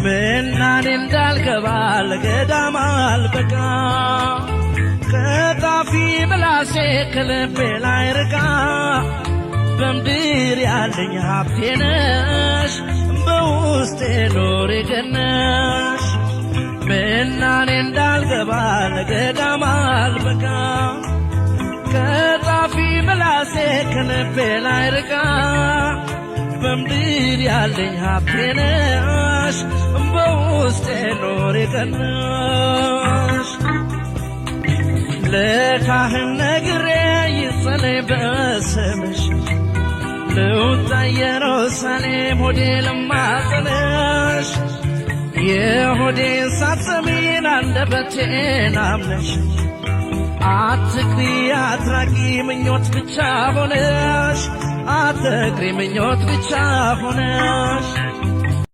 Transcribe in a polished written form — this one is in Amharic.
ምናኔ እንዳልገባ ለገዳም አልበቃ ከጣፊ ምላሴ ከልቤ ላይ ርቃ በምድር ያለኝ ሀብቴ ነሽ በውስጤ ኖሬ ገነሽ ምናኔ እንዳልገባ ለገዳም አልበቃ ከጣፊ ምላሴ ከልቤ ላይ ርቃ በምድር ያለኝ ሀብቴ ነሽ በውስጤ ኖሬ ገነሽ ለካህን ነግሬ ይጸለይ በስምሽ ልውጣ ኢየሩሳሌም ሆዴ ልማጸንሽ የሆዴን ሳትሰሚን አንደበቴን አምነሽ አትቅሪ አትራቂ ምኞት ብቻ ሆነሽ አትቅሪ ምኞት ብቻ ሆነሽ።